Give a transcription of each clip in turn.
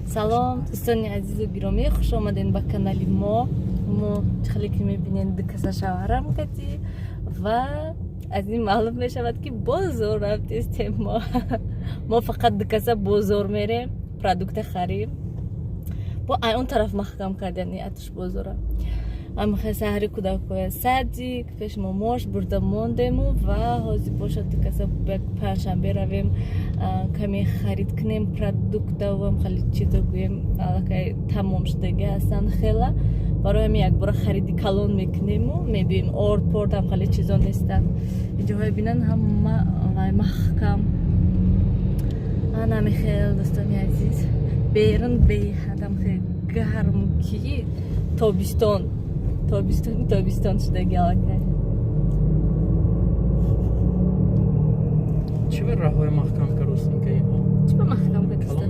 Салом, дӯстони азизу гиромӣ, хуш омадем ба канали мо. Мо хеле ки мебинем, ду каса шавҳарам кати, ва аз ин маълум мешавад, ки бозор рафтестем. Мо фақат ду каса бозор мерем, продукта харим. Бо ай он тараф маҳкам кардани атуш бозора. Амхе саҳари кӯдакҳоя садик пеш момош бурда мондему ва ҳозир бошад, ду каса панҷшанбе равем, каме харид кунем продуктавам, хеле чизо гӯем, аллакай тамом шудагӣ ҳастанд хела. Барои ҳамин якбора хариди калон мекунему мебием. Орд пордам хеле чизо нестанд. Иҷоҳое бинанд, ҳама вай маҳкам. Анамихел, дӯстони азиз, берун беҳадам хеле гарм, ки тобистон, тобистони тобистон шудаги аллакай. Чӣ ба раҳои маҳкам карустин каиҳо? Чӣ ба маҳкам кардистан?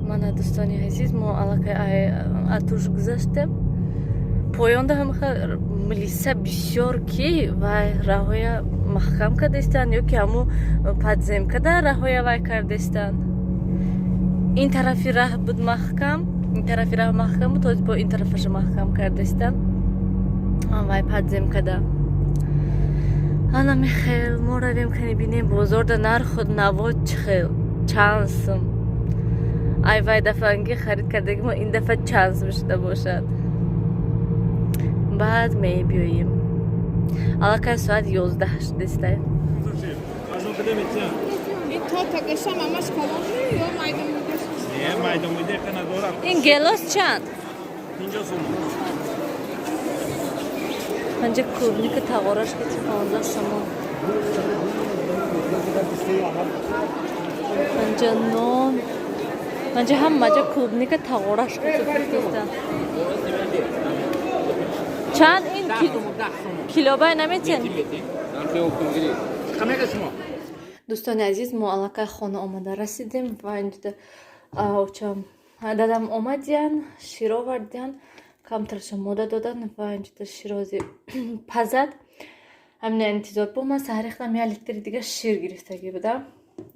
Мана, дӯстони азиз, мо аллакай атуш гузаштем. Поёнда ҳамаха милиса бисёр, ки вай раҳоя маҳкам кардастанд ё ки ҳаму подземкада раҳоя вай кардастанд. Ин тарафи раҳ буд маҳкам, ин тарафи раҳ маҳкам буд, ҳозир бо ин тарафаша маҳкам кардастанд вай подземкада. Ана михел, мо равем, кани бинем бозорда нарху наво чӣ хел, чанд сум. Ай вай дафъанги харид кардаги мо ин дафъа чанд сум шуда бошад, баъд мебиёем. Аллакай соат 11 шудестай. Ин гелос чанд? Панҷа клубника тағораш кати 15 сомон. Панҷа нон, манҷа ҳамаҷа клубника тағораш кати фурӯхтестанд. Чанд ин килобай наметен? Дӯстони азиз, мо аллакай хона омада расидем ва инҷода очам, дадам омадиян, шир овардиян, камтарша мода додан ва инҷода ширози пазад. Ҳамина интизор. Бо ман саҳари худам як литри дига шир гирифтагӣ будам.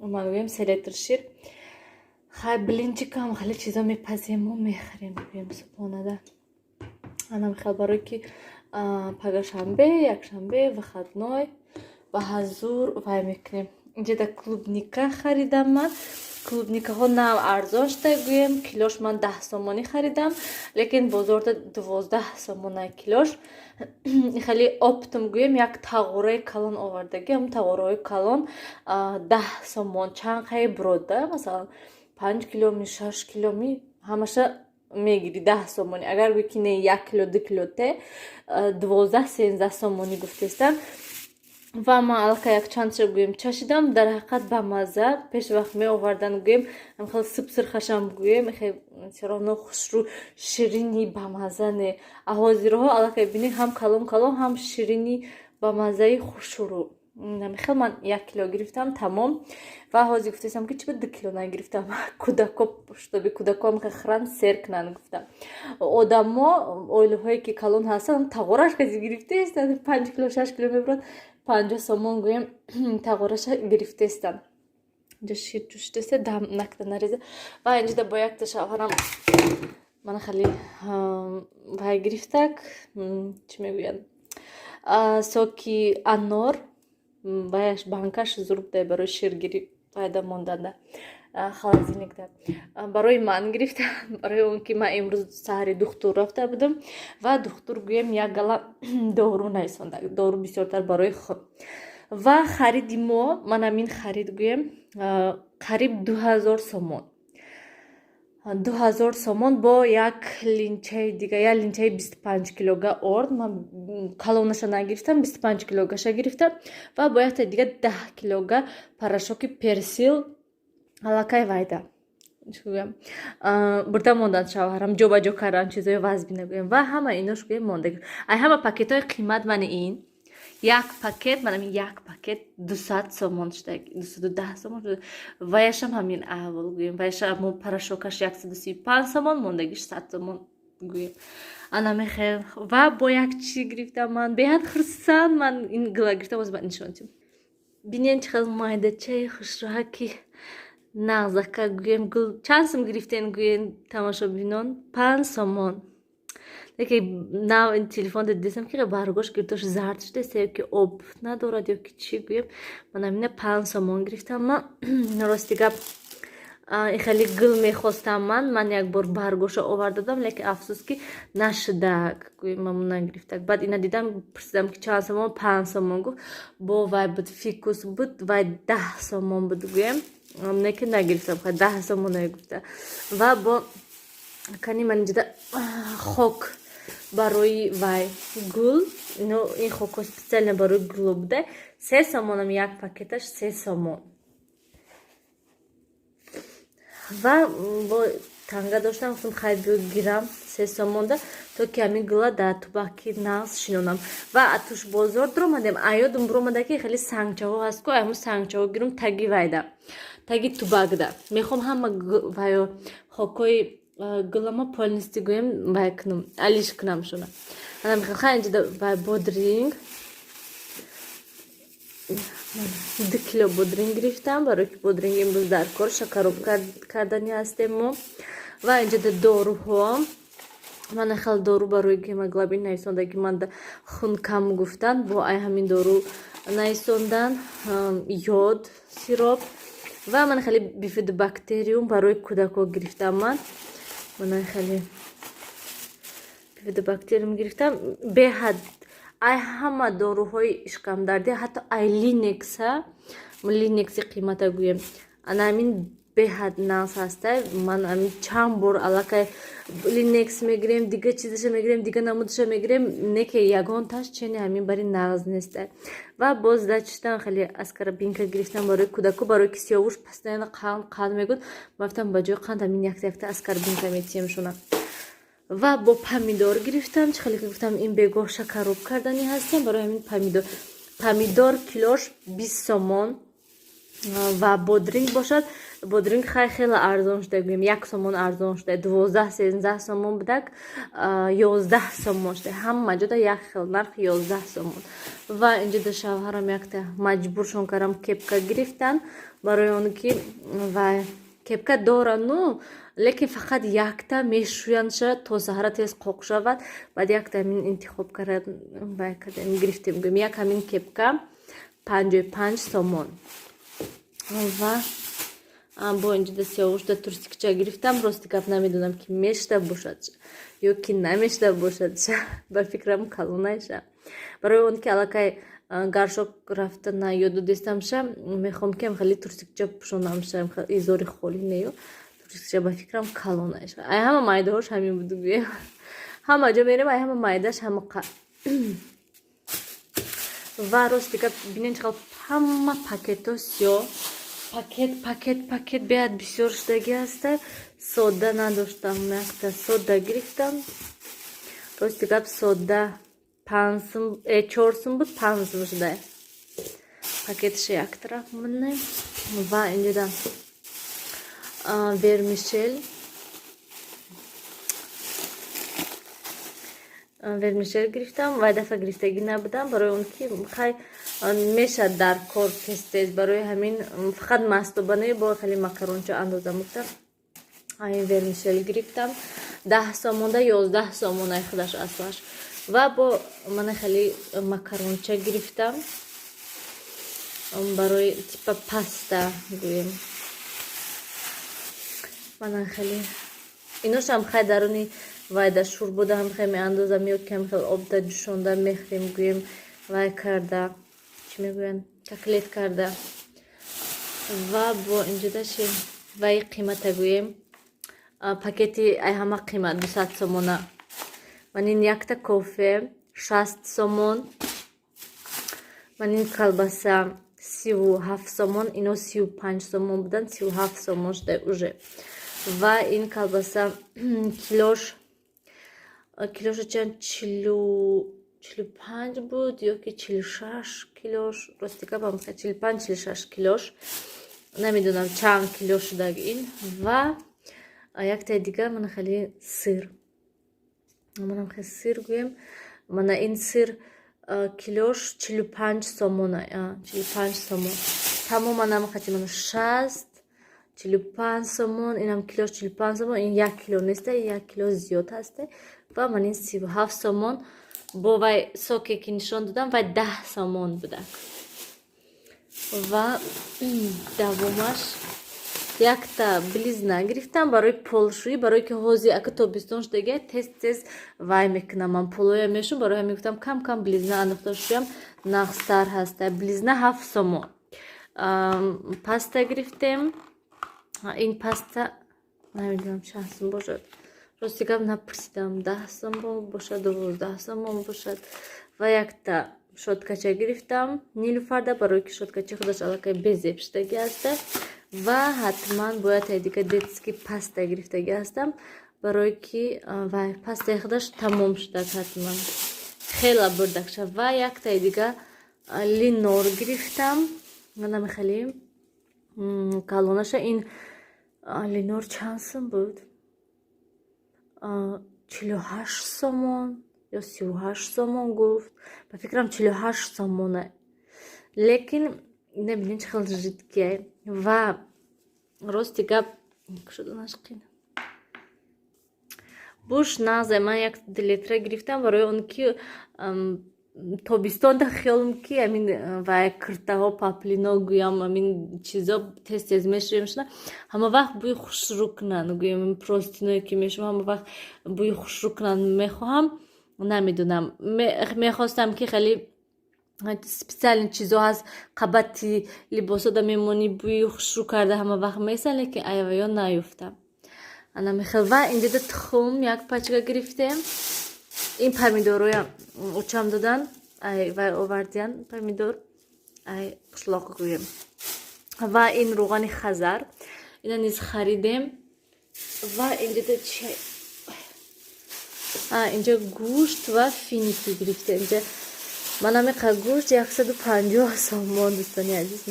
Ман гӯем, 3 литр шир. Хай, блинчикам хеле чизо мепазему мехӯрем, гӯем, субҳонада. Анам хел, барое ки пага шанбе, якшанбе выходной, ба ҳазур вай мекунем. Инҷода клубника харидам ман. Клубникаҳо нав арзон шуда, гӯем, килош ман 10 сомонӣ харидам, лекин бозорда 12 сомона килош. Хеле оптом, гӯем, як тағораи калон овардаги. Ҳам тағораҳои калон 10 сомон чанд қай бирода, масалан, 5 киломи, 6 киломи, ҳамаша мегири 10 сомонӣ. Агар гӯй ки не, 1 кило, 2 кило те, 12-13 сомонӣ гуфтестам. Ва ман аллакай якчандша, гӯем, чашидам. Дар ҳақиқат бамазза. Пеш вақт меовардан, гӯем, хел сипсирхашам, гӯем, всё равно хушрӯ, ширини бамазза не. А ҳозирҳо аллакай бинед, ҳам калон калон, ҳам ширини бамаззаи хушрӯ. Хел ман 1 кило гирифтам, тамом. Ва ҳозир гуфтастам, ки чиба 2 кило нагирифтам, кӯдако, чтобы кӯдакоам хӯранд, сер кунанд, гуфтам. Одамо, оилаҳое ки калон ҳастанд, тағораш каси гирифтаестанд, 5 кило, 6 кило мебуранд, 50 сомон, гӯем, тағораша гирифтаестанд. Инҷа шир ҷӯшидаста, дам накда нареза. Ва инҷода бо якта шавҳарам мана хеле вай гирифтак, чӣ мегӯянд, соки анор. Ваяш банкаш зур буда, барои ширгирӣ пайда монданда холодильникда. Барои ман гирифта, барои он ки ман имрӯз саҳари духтур рафта будам ва духтур, гӯем, як гала дору нависонда, дору бисёртар барои худ. Ва хариди мо, ман ҳамин харид, гӯем, қариб 2000 сомон, 2000 сомон. Бо як линчаи дига, як линчаи 25 килога орд, ман калонаша нагирифтам, 25 килогаша гирифтам, ва бо якта дига 10 килога порошоки Персил. Аллакай вайда бурда монданд шавҳарам, ҷобаҷо кардан чизои вазбина, гӯем, ва ҳама инош, гӯем, монда. Ай ҳама пакетҳои қимат мани ин як пакет, манам як пакет 200 сомон шуда, 210 сомон шуда. Ваяшам ҳамин аҳвол, гӯем, ваяша мо порошокаш 135 сомон, мондагиш 100 сомон, гӯем. Ана мехел. Ва бо як чӣ гирифтам, ман беҳад хурсанд. Ман ин гила гирифтам, боз нишон тим. Бинен, чӣ хел майдачаи хушроҳа, ки Нағзака гӯем, гул чанд сум гирифтен, гӯен, тамошобинон? 5 сомон. Леки нав ин телефон дидисам, ки баргош гирдош зард шудааст ё ки об надорад, ё ки чӣ гӯем. Ман амина 5 сомон гирифтам. Ман, рости гап, хеле гул мехостам. Ман як бор баргоша оварда будам, лекин афсӯс, ки нашудак, гӯем, мамун нагирифтак. Баъд ина дидам, пурсидам, ки чанд сомон. 5 сомон гуфт. Бо вай буд, фикус буд, вай 10 сомон буд, гӯем, лекин нагирифтам, 10 сомоное гуфта. Ва бо кани ман инҷода хок барои вай гул. Ин хокҳо специально барои гуло буда, 3 сомонам, як пакеташ 3 сомон. Ва бо танга доштам, гуфтам, хай, биё, гирам 3 сомонда, то ки ҳамин гула дар тубаки нағз шинонам. Ва атуш бозор дуромадем, аёдум буромада, ки хеле сангчаҳо ҳаст ку, ҳамун сангчаҳо гирум, таги вайда, таги тубакда. Мехоҳам ҳама вайо хокҳои гулама полностью, гӯем, вай кунам, алиш кунам шуна. Хай, инҷода вай бодринг, 2 кило бодринг гирифтам, барои ки бодринг имрӯз дар кор шакароб кардани ҳастем мо. Ва инҷода доруҳо. Ман хел дору барои гемоглобин нависондаги, ман хун кам гуфтанд, бо ай ҳамин дору нависондан, йод сироп. Ва ман хеле бифидобактериум барои кӯдакҳо гирифтам. Ман хеле бифидобактериум гирифтам. Беҳад ай ҳама доруҳои ишкамдардӣ, ҳатто ай линекса, линекси қимата гӯем, ана ҳамин беҳад нағз ҳаста. Ман ҳамин чанд бор аллакай линекс мегирем, дига чизаша мегирем, дига намудаша мегирем, не ки ягонташ чени ҳамин бари нағз неста. Ва боз дачиштан хеле аскорбинка гирифтам барои кӯдаку, барои ки Сиёвуш постоянно қанд, қанд мегӯд. Ма гуфтам, ба ҷои қанд ҳамин якта якта аскорбинка метиҳем шуна. Ва бо помидор гирифтам. Чӣ хеле ки гуфтам, ин бегоҳ шакароб кардани ҳастем, барои ҳамин помидор. Помидор килош 20 сомон. Ва бодринг бошад, бодринг хай хеле арзон шуда, гӯем, 1 сомон арзон шуда. 12, 13 сомон будак, 11 сомон шуда. Ҳама ҷода як хел нарх, 11 сомон. Ва инҷода шавҳарам якта маҷбуршон кардам, кепка гирифтан, барои он ки вай кепка дорану, лекин фақат якта мешӯяндша, то саҳара тез қоқ шавад. Баъд якта ҳамин интихоб кардем, гирифтем, гӯем, як ҳамин кепка 55 сомон. Ва бо инҷода Сиёвушда трусикча гирифтам. Рости гап, намедонам, ки мешта бошад ё ки намешта бошад, ба фикрам, калонайша, барои он ки аллакай горшок рафта на ёду дестамша. Мехоҳам, ки хеле трусикча пӯшонамша, изори холӣ нею, трусикча ба фикрам калонайша. Ай ҳама майдаҳош ҳамин буду, гӯем, ҳама ҷо мерем, ай ҳама майдаш ҳама. Ва рости гап, бинен, чӣ ҳама пакетҳо сиёҳ, пакет, пакет, пакет беҳад бисёр шудагӣ ҳаста. Сода надоштам, якта сода гирифтам. Рости гап, сода 5 сум, 4 сум буд, 5 сум шуда. Пакеташа як тараф монем. Ва инҷода вермишел гирифтам. Вай дафъа гирифтагӣ набудам, барои он ки хай мешад дар кор тез тез, барои ҳамин фақат мастобане бо хеле макаронча андоза муфтам. Айн вермишел гирифтам 10 сомонда, 11 сомонаи худаш аслаш. Ва бо мана хеле макаронча гирифтам барои типа паста, гӯем. Мана хеле иношам хай даруни вайда шурбода ҳам хел меандозам ё ки ҳам хел обда ҷӯшонда мехӯрем, гӯем, вай карда, чӣ мегӯянд, котлет карда. Ва бо инҷодаши вай қимата, гӯем, пакети ай ҳама қимат 200 сомона. Ман ин якта кофе 60 сомон, ман ин колбаса 37 сомон, ино 35 сомон буданд, 37 сомон шуда уже. Ва ин колбаса килоша чанд, 45 буд ё ки 46 килош, рости гапам, 45, 46 килош, намедонам чанд кило шудаг ин. Ва яктаи дигар мана хеле сыр, манам хеле сыр, гӯем, мана ин сыр килош 45 сомона, 45 сомон. Тамоман ҳамақати мана 60. 45 сомон. Инам килош 45 сомон. Ин 1 кило неста, 1 кило зиёд ҳасте. Ва ман ин 37 сомон. Бо вай соке, ки нишон додам, вай 10 сомон будак. Ва давомаш якта Белизна гирифтам барои полшӯӣ, барое ки ҳозир ака тобистон шудага, тез тез вай мекунам, ман полоя мешум. Барои ҳамин гуфтам, кам кам Белизна андохта шӯям, нағзтар ҳаста. Белизна 7 сомон. Паста гирифтем. Ин паста намедонам чанд сом бошад, рости гап, напурсидам. 10 сомон бошад, 12 сомон бошад. Ва якта щёткача гирифтам Нилуфарда, барое ки щёткачи худаш аллакай безеб шудагӣ ҳаста. Ва ҳатман бояд дига детский паста гирифтагӣ ҳастам, барое ки вай пастаи худаш тамом шудак, ҳатман хела бурдакша. Ва яктаи дига Ленор гирифтам, намехеле калонаша. Ин Ленор чанд сум буд? 48 сомон ё 38 сомон гуфт. Ба фикрам, 48 сомона, лекин набинем, чӣ хел жидкие. Ва рости гап, шуданаш қин буш нағзе. Ман як литра гирифтам, барои он ки тобистонда хиёлам, ки амин вай киртаҳо, паплино гӯям, амин чизо тез тез мешӯем шуда, ҳама вақт бӯи хушрӯ кунанд гӯям, простыное ки мешӯм, ҳама вақт бӯи хушрӯ кунанд мехоҳам. Намедонам, мехостам, ки хеле специальный чизо ҳаст, қабати либосода мемонӣ, бӯи хушрӯ карда ҳама вақт месан, лекин айваё наёфтам. Ана мехел. Ва инҷода тухм як пачка гирифтем. Ин помидороям очам додан, ай вай овардиян, помидор ай қишлоқ гӯем. Ва ин рӯғани Хазар, ина низ харидем. Ва инҷода чи? Инҷа гӯшт ва финики гирифтем. Инҷа манамиқа гӯшт 150 сомон, дӯстони азиз.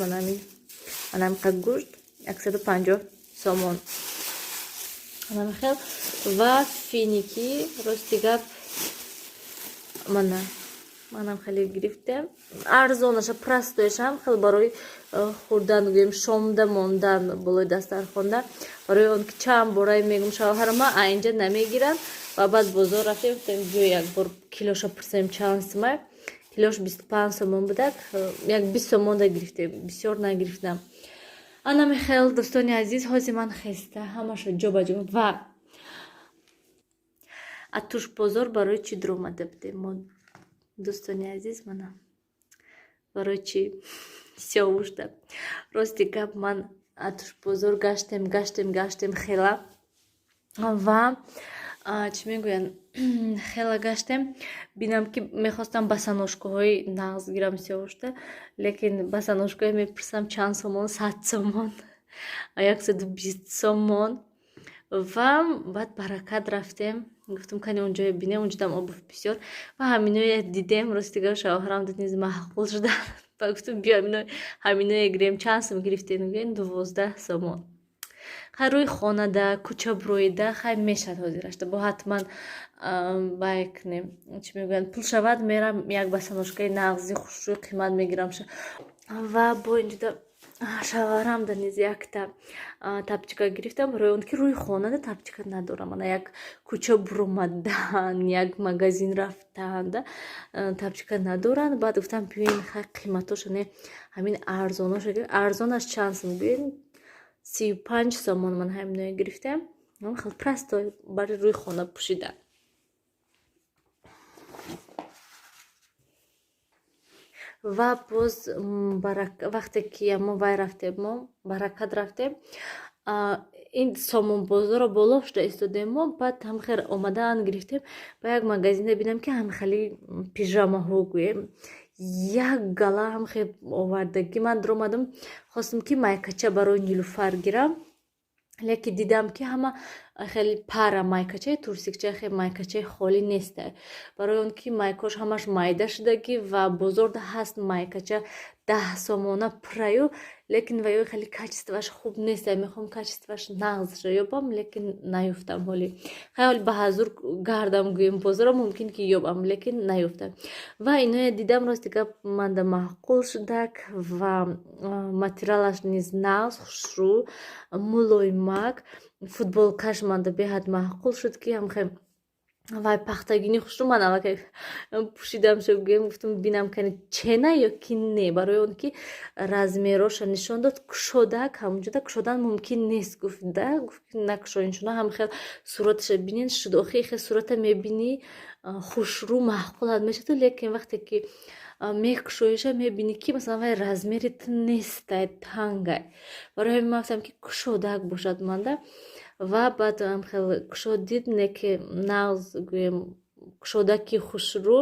Манамиқа гӯшт 150 сомон, манамихел. Ва финики, рости гап, мана манам хеле гирифтем, арзонаша, простояшам хел, барои хӯрдан гӯем, шомда мондан болои дастархонда, барои он ки чанд борае мегум шавҳарама, а инҷа намегиранд. Ва баъд бозор рафтем, гуфтем, биё, як бор килоша пурсем, чанд сумай. Килош 25 сомон будак, як 20 сомонда гирифтем, бисёр нагирифтам. Ана михел, дӯстони азиз. Ҳозир ман хеста ҳамаша ҷо ба ҷо. Ва атуш бозор барои чӣ дуромада будем мо, дӯстони азиз? Мана барои чӣ сиёвушда. Рости гап, ман атуш бозор гаштем, гаштем, гаштем хела. Ва чӣ мегӯянд, хела гаштем, бинам, ки мехостам босоножкаҳои нағз гирам сиёвушта, лекин босоножкаҳое мепурсам, чанд сомон: 100 сомон, 120 сомон. Ва баъд Баракат рафтем, гуфтам, кани онҷое бинем, онҷодам обувь бисёр. Ва ҳаминое дидем. Рости гап, шавҳарам низ маъқул шуда. Ба гуфтам, биё, ҳаминое гирем. Чанд сом гирифтем? Гӯем, 12 сомон. Хай, рӯи хонада, кӯча буроида, хай, мешад. Ҳозирашта бо ҳатман бай кунем, чӣ мегӯянд, пул шавад, мерам, як босоножкаи нағзи хушрӯи қимат мегирам. Ва бо инҷода шавҳарамда низ якта тапочка гирифтам, барои он ки рӯи хонада тапочка надорам. Ана як кӯча буромадан, як магазин рафтанда тапочка надоранд. Баъд гуфтам, биёин, хай, қиматоша не, ҳамин арзоноша. Арзонаш чанд сом? Гӯем, 35 сомон. Ман ҳаминое гирифтам, хел простой, барои рӯи хона пӯшидан. Ва боз вақте ки мо вай рафтем, мо Баракат рафтем, ин сомонбозорро боло шуда истодем мо. Баъд ҳамхел омадан гирифтем, ба як магазине бинам, ки ҳамхели пижамаҳо гӯем, як гала ҳамхел овардагӣ. Ман дуромадам, хостам, ки майкача барои Нилуфар гирам, лекин дидам, ки ҳама хеле пара майкачаи трусикча, хеле майкачаи холӣ неста, барои он ки майкош ҳамаш майда шудагӣ. Ва бозорда ҳаст майкача. 10 сомона пураю, лекин ваё хеле качествоаш хуб нест. Мехоҳам качествоаш нағзша ёбам, лекин наёфтам. Ҳоли хай, ҳоли ба ҳазур гардам, гӯем, бозоро, мумкин ки ёбам, лекин наёфтам. Ва иное дидам, рости гап, манда маъқул шудак ва материалаш низ нағз, хушрӯ, мулоимак. Футболкаш манда беҳад маъқул шуд, ки ҳамхе вай пахтагини хушрӯ. Ман аллакай пӯшидам шо, гӯем, гуфтам, бинам кани чена ё ки не, барои он ки размероша нишон дод. Кушодак ҳамунҷода кушодан мумкин нест, гуфт да, гуфт, накушоин, чуна ҳам хел сураташа бинен шуд. Охи хел сурата мебинӣ, хушрӯ, маъқулат мешавад, лекин вақте ки мекушоиша, мебинӣ, ки масалан вай размери ту нестай, тангай. Барои ҳамин ман гуфтам, ки кушодак бошад манда. Ва баъд хел кушод дид, не ки нағз, гӯем, кушодаки хушрӯ.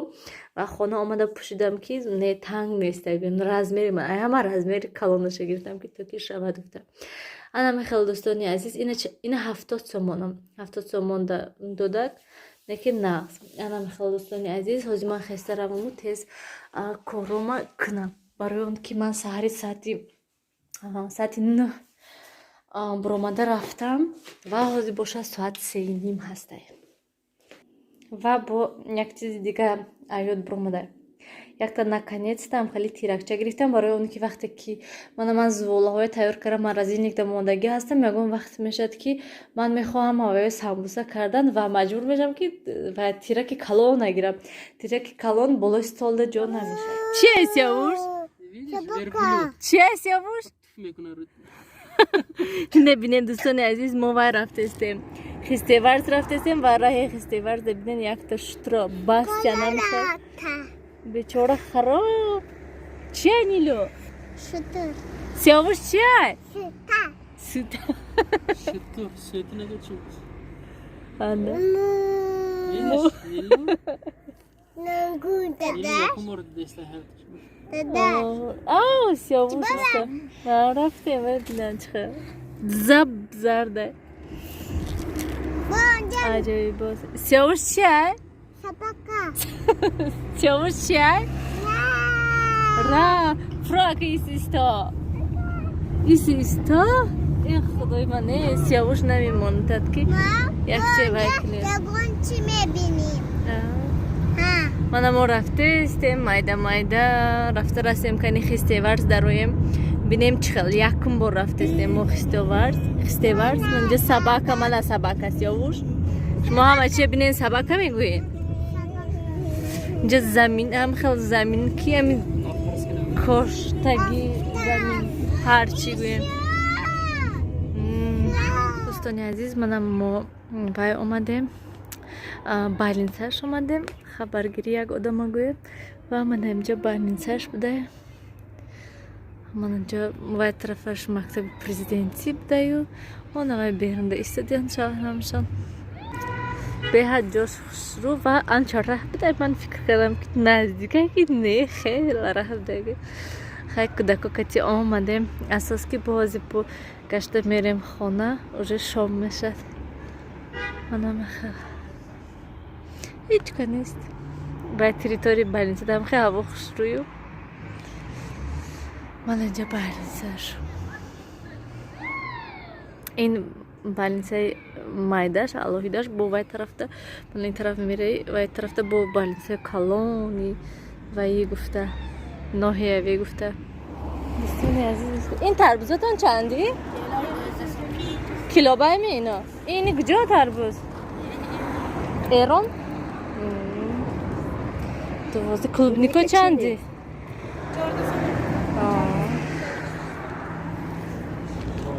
Ва хона омада пӯшидам, ки не, танг нестай, гӯем, размери ман, ҳама размери калонаша гирифтам, ки то ки шавад, гуфтам. Ана мехел, дӯстони азиз, ина 70 сомонам, 70 сомон додак, лекин нағз. Ана мехел, дӯстони азиз, ҳозир ман хеста раваму тез корома кунам, барои он ки ман саҳари саати 9 буромада рафтам ва ҳозир бошад соат 3:30 ҳастай. Ва бо як чизи дига аёд буромада, якта наконец-то хеле тиракча гирифтам, барои он ки вақте ки мана ман зуволаҳое тайёр кардам, морозильникда мондагӣ ҳастам, ягон вақт мешавад, ки ман мехоҳам ҳавои самбуса кардан ва маҷбур мешавам, ки тираки калон нагирам. Тираки калон болои столда ҷо намешавад. Чи Сиёвуш? Чи Сиёвуш? Небинен, дӯстони азиз, мо вай рафтестем, Хистеварз рафтестем ва раҳи Хистеварза бинен, якта шутро бастя намехоҳад, бечора, хароб. Чия, Нило? Шутур. Сиёвуш, чия? Сута. Сута. Шутур, сута нагу чӣ? Ана. Видишь, Нилу? Нагу Нилу дада. якум бор деста. Дада. Ау, Сиёвуш иста. Рафтем, бинам чӣ хел. Заб зарда. Бонҷа. Аҷоиб боз. Сиёвуш, чия? Собака. Сиёвуш, чия? Ра, фрак исто. Исто? Э, худои ман, э, Сиёвуш намемонад, ки якче вай кунем. Ягон чӣ мебинем. Ҳа. Мана мо рафтестем, майда майда рафта расем, кани Хистеварз дароем, бинем чӣ хел. Якум бор рафтестем мо Хистеварз, Хистеварз. Манҷа собака, мана собака. Сиёвуш, шумо ҳама чия бинен, собака мегӯед. Инҷа замин ҳам хел замин, ки ами коштаги замин, ҳарчи гӯем. Дӯстони азиз, манам мо вай омадем, больницаш омадем, хабаргирӣ як одама гӯем. Ва мана инҷа больницаш буда, мананҷа вай тарафаш мактаби президентӣ будаю, она вай берунда истодиан шавҳарамшон. Беҳад ҷош хушрӯ ва анча раҳ буда. Ман фикр кардам, ки наздика, ки не, хеле раҳ будаги. Хай, кӯдако кати омадем, асос ки бози бо гашта мерем хона, уже шом мешад. Манамахел ҳеҷ ка нест ба территорияи больница, дам хеле ҳаво хушрӯю. Ман инҷа больницаш, ин больницаи майдаш алоҳидаш бо вай тарафта, ман ин тараф мераи, вай тарафта бо больницаи калони ваи гуфта, ноҳиявӣ гуфта. Дӯстони азиз, ин тарбузатон чанди килобайми ино? Ини куҷо тарбуз? Эрон. 12. Клубнико чанди?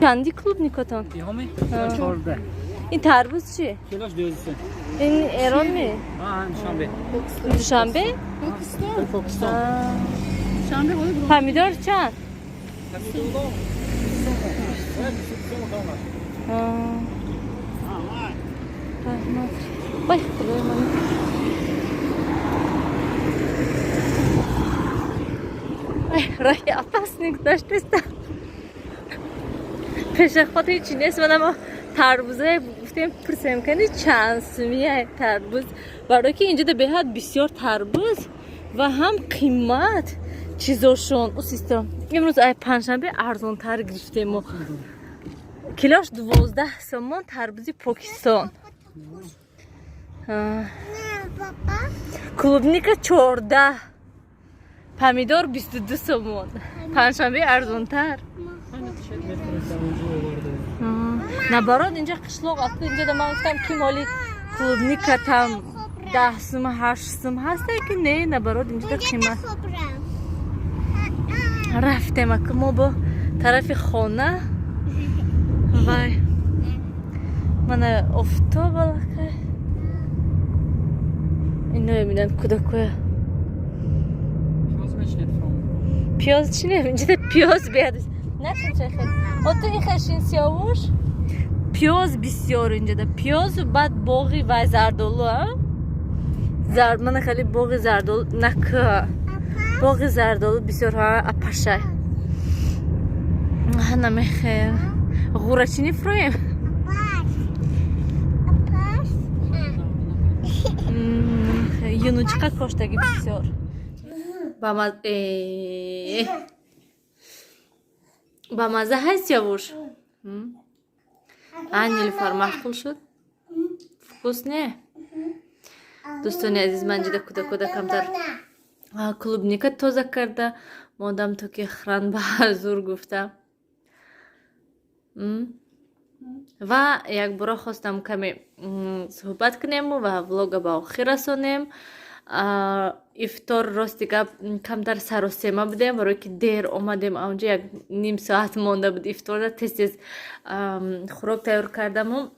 Чанди клубникотон? 14. Ин тарбуз чи? Килош 12. Ин эрон ми? Душанбе. Душанбе. Покистон. Помидор чанд? Раҳмат. Вай, худои ман, роҳи опасный гузаштеста, пешоход ҳечи нест. Манама тарбузае гуфтем, пурсем, кани чанд сумия тарбуз, барои ки инҷода беҳад бисёр тарбуз ва ҳам қимат. Чизошон у система имрӯз ай панҷшанбе арзонтар гирифтему, килош 12 сомон, тарбузи Покистон. Не, папа. Клубника 14, помидор 22 сомон. Панҷшанбе арзонтар. Наоборот, инҷа қишлоқ аст. Инҷа ман гуфтам, ки моли клубника там 10 сум, 8 сум ҳаста, ки не, наоборот, инҷа қимат. Рафтем ака мо бо тарафи хона. Вай, мана офтоб аллакай. Ино мебинанд кӯдакоя. Пиёз чинем? Инҷа пиёз беяд накунчахел ото ихашин. Сиёвуш, пиёз бисёр инҷада, пиёзу баъд боғи вай зардолу. Мана хеле боғи зардолу нак, боғи зардолу бисёр. Апашай, намехел ғурачини фурӯем. Юнучқа коштаги бисёр. Ба маза ҳаст, Сиёвуш? А Нилуфар маъқул шуд? Вкус не? Дӯстони азиз, ман ҷида кӯдакода камтар клубника тоза карда мондам, то ки хран ба ҳазур гуфта. Ва якбора хостам каме суҳбат кунему ва влога ба охир расонем. Ифтор, рости гап, камтар саросема будем, барое ки дер омадем аунҷа, як ним соат монда буд ифторда. Тез тез хӯрок тайёр кардаму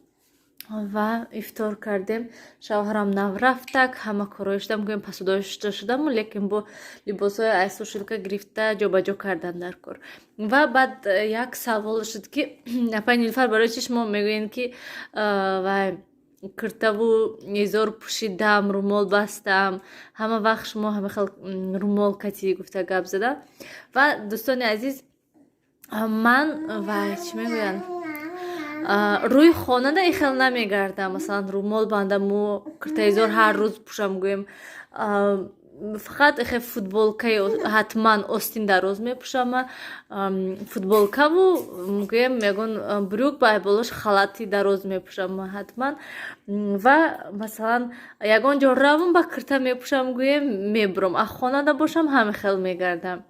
ва ифтор кардем. Шавҳарам нав рафтак, ҳама корҳое шудам, гӯем, пасудошта шудаму, лекин бо либосҳои аз сушилка гирифта ҷобаҷо кардан дар кор. Ва баъд як савол шуд, ки апай Нилуфар, барои чи шумо мегӯед, ки вай киртаву изор пӯшидам, румол бастам, ҳама вақт шумо ҳама хел румол катӣ гуфта гап задам. Ва дӯстони азиз, ман вай, чӣ мегӯянд, рӯи хонада и хел намегардам, масалан, румол бандаму киртаизор ҳар рӯз пӯшам, гӯем. Фақат хе футболкаи ҳатман остин дароз мепӯшама, футболкаву, гӯем, ягон брюк, ба болош халати дароз мепӯшам ҳатман. Ва масалан, ягон ҷо равам, ба кирта мепӯшам, гӯем, мебурам. А хонада бошам, ҳама хел мегардам.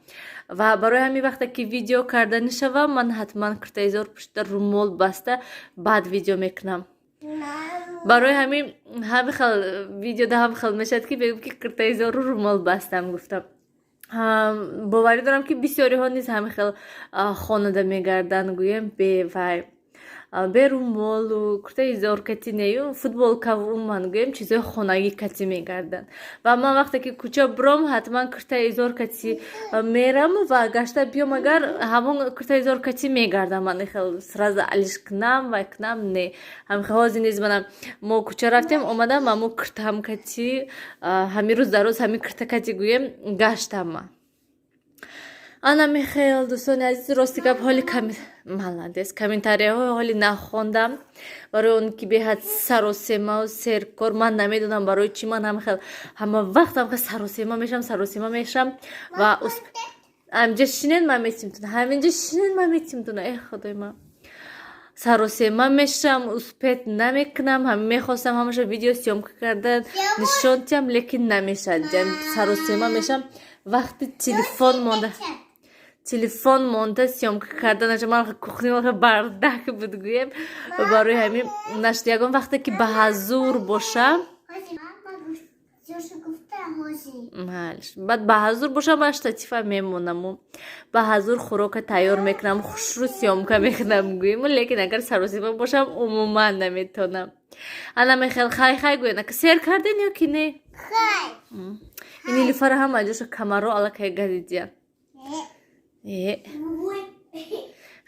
Ва барои ҳамин вақте ки видео карданӣ шавам, ман ҳатман киртаизор пӯшида, румол баста, баъд видео мекунам. Барои ҳамин ҳами хел видеода ҳам хел мешавад, ки мегӯм, ки киртаизору румол бастам гуфтам. Боварӣ дорам, ки бисёриҳо низ ҳами хел хонада мегарданд, гӯем, бевай, бе румолу куртаи кати нею футболкаву, умуман, гӯем, чизои хонагӣ кати мегарданд. Ва ман вақте ки кӯча буром, ҳатман куртаи изор кати мерам ва гашта биём, агар ҳамон куртаи изор кати мегардам. Ман хел сразу алиш кунам, вай кунам, не. Ҳамихел ҳозир низ манам мо кӯча рафтем, омадам, ҳамо куртаам кати, ҳамин рӯз дар рӯз ҳамин курта кати, гӯем, гаштам ман. Ана михел, дӯстони азиз, рости гап, ҳоли молодец, комментарияҳои ҳоли нахондам, барои он ки беҳад саросемау серкор. Ман намедонам, барои чӣ ман ҳамахел ҳама вақт ҳамахел саросема мешавам, саросема мешавам. Ва ҳаминҷа шинен, ман метимтуна, ҳаминҷа шинен, ман метимтуна. Э, худои ман, саросема мешавам, успеть намекунам. Ҳам мехостам ҳамаша видео съёмка карда нишон диҳам, лекин намешавад, саросема мешавам. Вақти телефон монда, телефон монда, съёмка карда наша. Ман кухни бардак буд, гӯем, барои ҳамин нашд. Ягон вақте ки ба ҳазур бошам, баъд ба ҳазур бошам, ман штатива мемонаму ба ҳазур хӯрока тайёр мекунам, хушрӯ съёмка мекунам, гӯем. Лекин агар саросима бошам, умуман наметонам. Ана мехел, хай хай гӯен. Ака, сер карден ё ки не? Ин Нилуфара ҳама ҷоша камаро аллакай газидиян.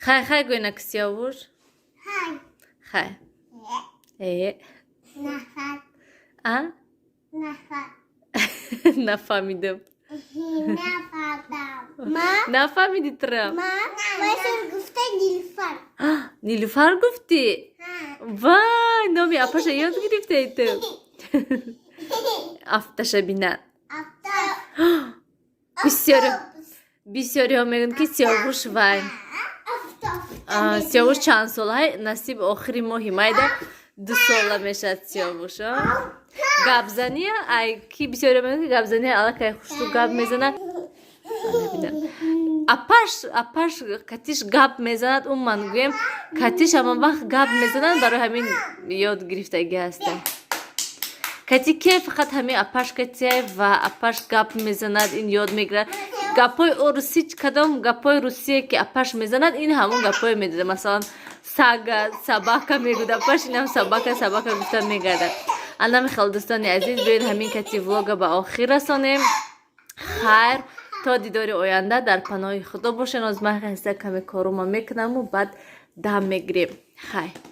Хай хай гӯен, ака Сиёвуш. Хай. А нафаҳмидам. Нафаҳмиди тра? Нилуфар гуфтӣ? Вай, номи апаша ёд гирифтаи ту. Афташа бинад бисёр. Бисёриҳо мегӯянд, ки Сиёвуш вай, Сиёвуш чанд солаҳай? Насиб, охири моҳи майда 2 сола мешавад Сиёвуш. Гапзания ай ки, бисёриҳо мегӯянд, ки гапзания аллакай хушрӯ гап мезанад. Апаш катиш гап мезанад, умуман гӯем, катиш ҳама вақт гап мезанад, барои ҳамин ёд гирифтагӣ ҳаста. Кати ке фақат ҳамин апаш катия ва апаш гап мезанад, ин ёд мегирад гапҳои русӣ. Кадом гапҳои русие ки апаш мезанад, ин ҳамон гапҳое медода. Масалан, сага собака мегӯд апаш, инам собака, собака гуфта мегардад. Анами хел, дӯстони азиз, биёед, ҳамин кати влога ба охир расонем. Хайр, то дидори оянда дар паноҳи Худо бошен. Оз ман хаста, каме корума мекунаму баъд дам мегирем. Хайр.